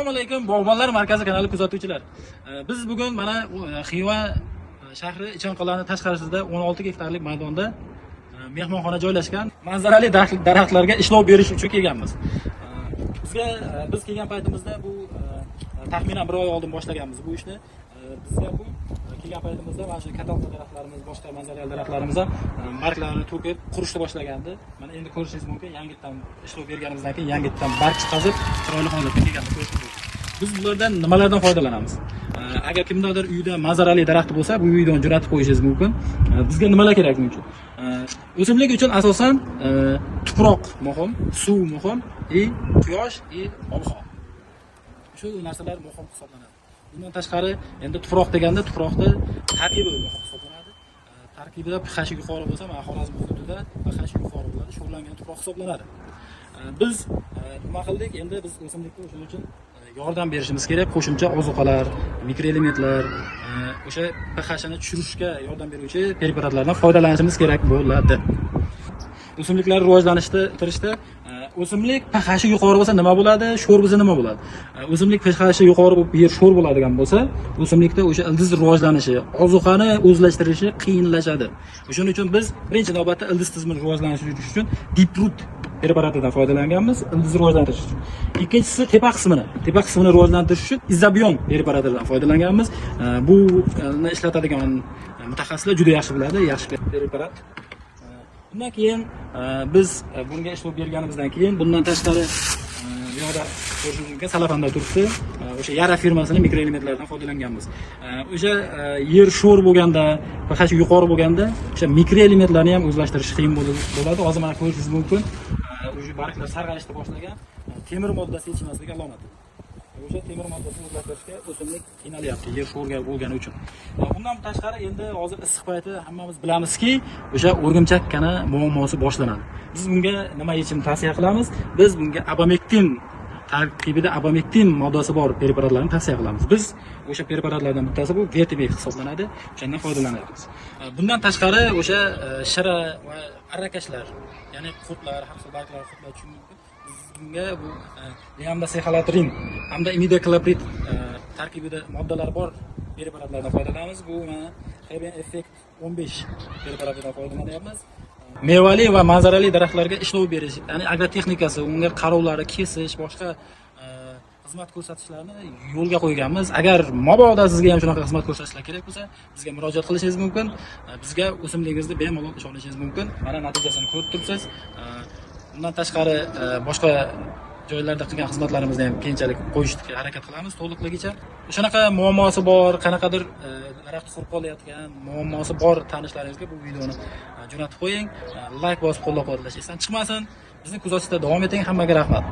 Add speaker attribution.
Speaker 1: Assalomu alaykum, Bog'bonlar markazi kanali kuzatuvchilar. Biz bugun mana Xiva shahri Ichonqal'ani tashqarisida 16 gektarlik maydonda mehmonxona joylashgan manzarali daraxtlarga ishlov berish uchun kelganmiz. Bizga biz kelgan paytimizda bu taxminan bir oy oldin boshlaganmiz bu ishni. Bizga bu kelgan paytimizda mana shu katalpa daraxtlarimiz, boshqa manzarali daraxtlarimiz ham barglarini to'kib qurishni boshlagandi. Mana endi ko'rishingiz mumkin, yangitdan ishlov berganimizdan keyin yangitdan barg chiqazib, chiroyli holatga kelganini ko'rishingiz mumkin. Biz bulardan nimalardan foydalanamiz? Agar kimdadir uyda manzarali daraxti bo'lsa, bu uydan jo'natib qo'yishingiz mumkin. Bizga nimalar kerak buning uchun? O'simlik uchun asosan tuproq muhim, suv muhim, и quyosh, и ob-havo. Shu narsalar muhim hisoblanadi. Bundan tashqari, endi tuproq deganda tuproqni tarkibi muhim hisoblanadi. Tarkibida pH yuqori bo'lsa, mana Xorazm hududida pH yuqori bo'ladi, sho'rlangan tuproq hisoblanadi. Biz nima qildik? Endi biz o'simlikka o'shuning uchun yordam berishimiz kerak. Qo'shimcha ozuqalar, mikroelementlar, o'sha pHni tushirishga yordam beruvchi preparatlardan foydalanishimiz kerak bo'ladi. O'simliklar rivojlanishda tirishda o'simlik pHi yuqori bo'lsa nima bo'ladi? Sho'r bo'lsa nima bo'ladi? O'simlik pHi yuqori bo'lib, yer sho'r bo'ladigan bo'lsa, o'simlikda o'sha ildiz rivojlanishi, ozuqani o'zlashtirishi qiyinlashadi. O'shaning uchun biz birinchi navbatda ildiz tizimini rivojlanishi uchun Deep Root preparatidan foydalanganmiz, ildiz rivojlantirish uchun. Ikkinchisi tepa qismini rivojlantirish uchun Izabion preparatidan foydalanganmiz. Bu ishlatadigan mutaxassislar juda yaxshi biladi, yaxshi preparat. Undan keyin biz bunga ishlov berganimizdan keyin, bundan tashqari bu yoqda ko'rishingiz mumkin, salafanda turibdi. O'sha Yara firmasini mikroelementlaridan foydalanganmiz. O'sha yer sho'r bo'lganda, pH yuqori bo'lganda, o'sha mikroelementlarni ham o'zlashtirish qiyin bo'ladi. Hozir mana ko'rishingiz mumkin. Уже barglar sarg'ayishni boshlagan, temir moddasi yetishmasligi alomati. O'sha temir moddasini o'zlashtirishga o'simlik qiynalyapti yer sho'rga bo'lgani uchun. Undan tashqari, endi hozir issiq payti, hammamiz bilamizki, o'sha o'rgimchakkani muammosi boshlanadi. Biz bunga nima yechim tavsiya qilamiz? Biz bunga abamektin tarkibida abamektin moddasi bor preparatlarni tavsiya qilamiz. Biz o'sha preparatlardan bittasi bu Vertibek hisoblanadi, o'shandan foydalanyapmiz. Bundan tashqari o'sha shira va arrakashlar, ya'ni qurtlar, har xil barglar, qurtlar tushishi mumkin. Biz bunga bu lambda-sixolotrin hamda imidakloprid tarkibida moddalar bor preparatlardan foydalanamiz. Bu mana Heben Effect 15 preparatidan foydalanyapmiz. Mevali va manzarali daraxtlarga ishlov berish, ya'ni agrotexnikasi, unga qarovlari, kesish, boshqa xizmat ko'rsatishlarni yo'lga qo'yganmiz. Agar mabodo sizga ham shunaqa xizmat ko'rsatishlar kerak bo'lsa, bizga murojaat qilishingiz mumkin. Bizga o'simligingizni bemalol ishonishingiz mumkin. Mana natijasini ko'rib turibsiz. Bundan tashqari boshqa joylarda qilgan xizmatlarimizni ham keyinchalik qo'yishga harakat qilamiz to'liqligicha. Shunaqa muammosi bor, qanaqadir daraxt qurib qolayotgan muammosi bor tanishlaringizga bu videoni jo'natib qo'ying. Layk bosib qo'llab-quvvatlash esdan chiqmasin. Bizni kuzatishda davom eting. Hammaga rahmat.